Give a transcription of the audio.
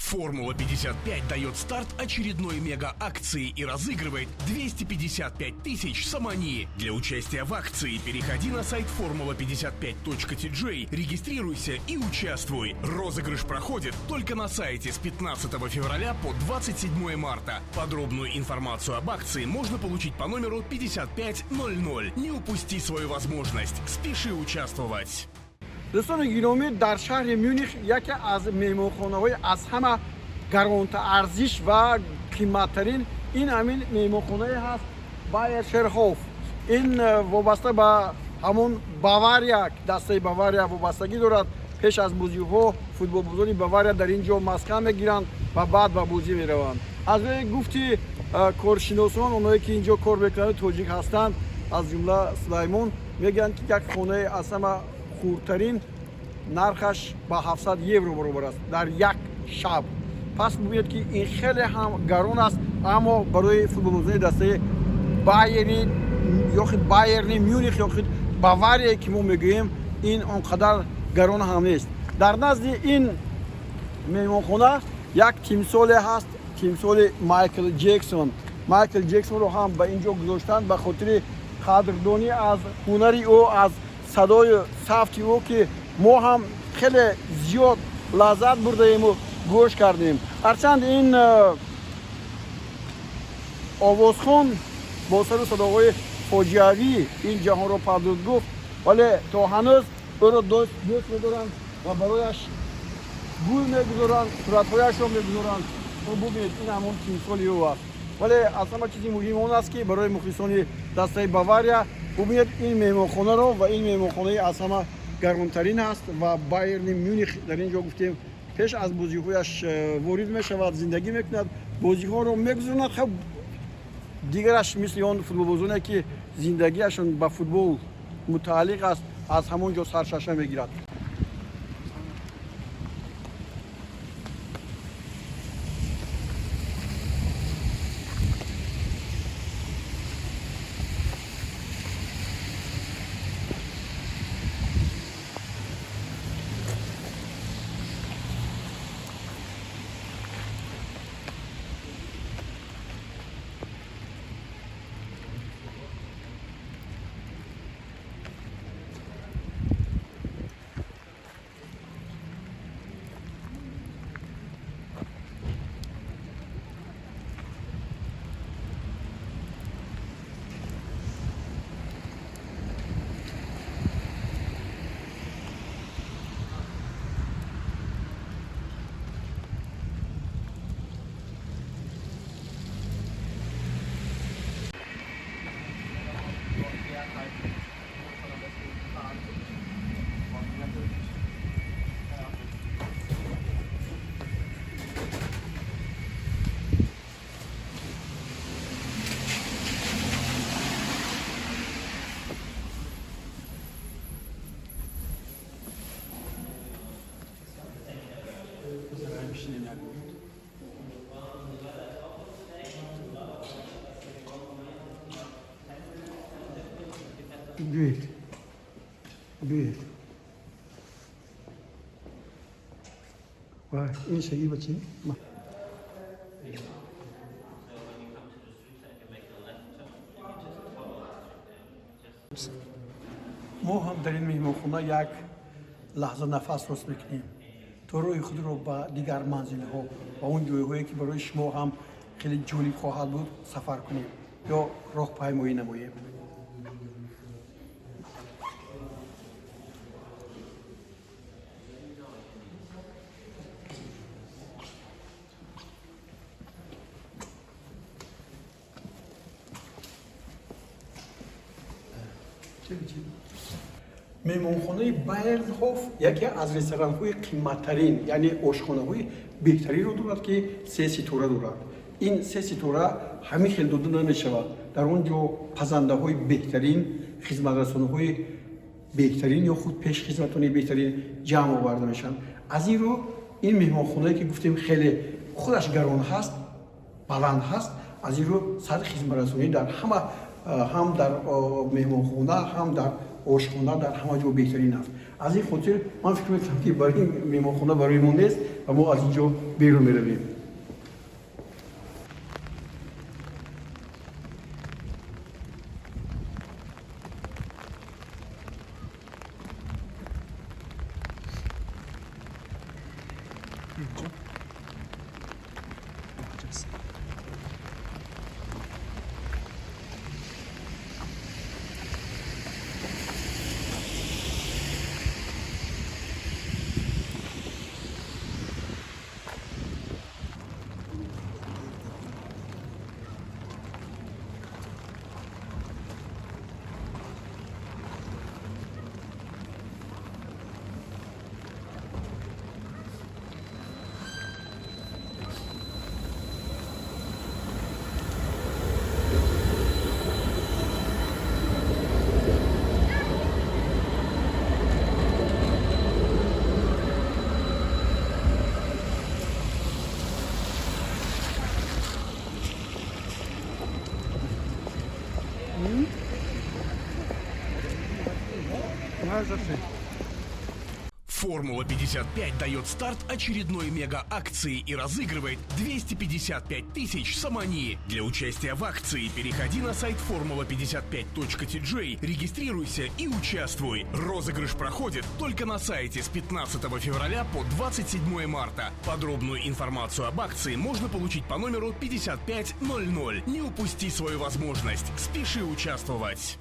Формула-55 дает старт очередной мега-акции и разыгрывает 255 тысяч сомони. Для участия в акции переходи на сайт formula55.tj, регистрируйся и участвуй. Розыгрыш проходит только на сайте с 15 февраля по 27 марта. Подробную информацию об акции можно получить по номеру 5500. Не упусти свою возможность. Спеши участвовать. Дӯстони гиромӣ, дар шаҳри Мюних яке аз меҳмонхонаҳои аз ҳама гаронтаарзиш ва қиматтарин ин ҳамин меҳмонхонае ҳаст, Байершерхоф. Ин вобаста ба ҳамон Бавария, дастаи Бавария вобастагӣ дорад. Пеш аз бозиҳо футболбозони Бавария дар ин ҷо маскан мегиранд ва баъд ба бозӣ мераванд. Аз рӯи гуфти коршиносон, онҳое ки ин ҷо кор мекунанд, тоҷик ҳастанд, аз ҷумла Сулаймон, мегӯянд, ки як хонаи аз ҳама хурдтарин нархаш ба 700 евро баробар аст дар як шаб. Пас бубинед, ки ин хеле ҳам гарон аст, аммо барои футболбозони дастаи Байерни ё худ Байерни Мюних ё худ Бавария, ки мо мегӯем, ин он қадар гарон ҳам нест. Дар назди ин меҳмонхона як тимсоле ҳаст, тимсоли Майкл Ҷексон. Майкл Ҷексонро ҳам ба ин ҷо гузоштанд ба хотири қадрдонӣ аз ҳунари ӯ, аз садою савти ӯ, ки мо ҳам хеле зиёд лаззат бурдаему гӯш кардем. Ҳарчанд ин овозхон бо сару садоҳои фоҷиавӣ ин ҷаҳонро падруд гуфт, вале то ҳанӯз ӯро дӯст медоранд ва барояш гул мегузоранд, суратҳояшро мегузоранд. Бубинед, ин ҳамон тимсоли ӯ аст. Вале аз ҳама чизи муҳим он аст, ки барои мухлисони дастаи Бавария, бубинед ин меҳмонхонаро, ва ин меҳмонхонаи аз ҳама гаронтарин аст ва Байерни Мюних дар ин ҷо, гуфтем, пеш аз бозиҳояш ворид мешавад, зиндагӣ мекунад, бозиҳоро мегузаронад. Хеб, дигараш мисли он футболбозоне, ки зиндагиашон ба футбол мутааллиқ аст, аз ҳамон ҷо сарчашма мегирад. Биёед, биёед. Вай, ин шаги бачи. Мо ҳам дар ин меҳмонхона як лаҳза нафас рост мекунем, то роҳи худро ба дигар манзилҳо ва он ҷойҳое, ки барои шумо ҳам хеле ҷолиб хоҳад буд, сафар кунем ё роҳпаймоӣ намоем. Меҳмонхонаи Байернхоф яке аз ресторанҳои қиматтарин, яъне ошхонаҳои беҳтаринро дорад, ки се ситора дорад. Ин се ситора ҳамин хел дода намешавад. Дар он ҷо пазандаҳои беҳтарин, хизматрасонҳои беҳтарин ё худ пешхизматони беҳтарин ҷамъ оварда мешаванд. Аз ин рӯ ин меҳмонхонае, ки гуфтем, хеле худаш гарон ҳаст, баланд ҳаст, аз ин рӯ сатҳи хизматрасонӣ дар ҳама, ҳам дар меҳмонхона, ҳам дар Ошхона дар ҳама ҷо беҳтарин аст. Аз ин хотир ман фикр мекунам, ки барои меҳмонхона барои мо нест ва мо аз ин ҷо берун меравем. Формула-55 дает старт очередной мега-акции и разыгрывает 255 тысяч сомони. Для участия в акции переходи на сайт formula55.tj, регистрируйся и участвуй. Розыгрыш проходит только на сайте с 15 февраля по 27 марта. Подробную информацию об акции можно получить по номеру 5500. Не упусти свою возможность. Спеши участвовать.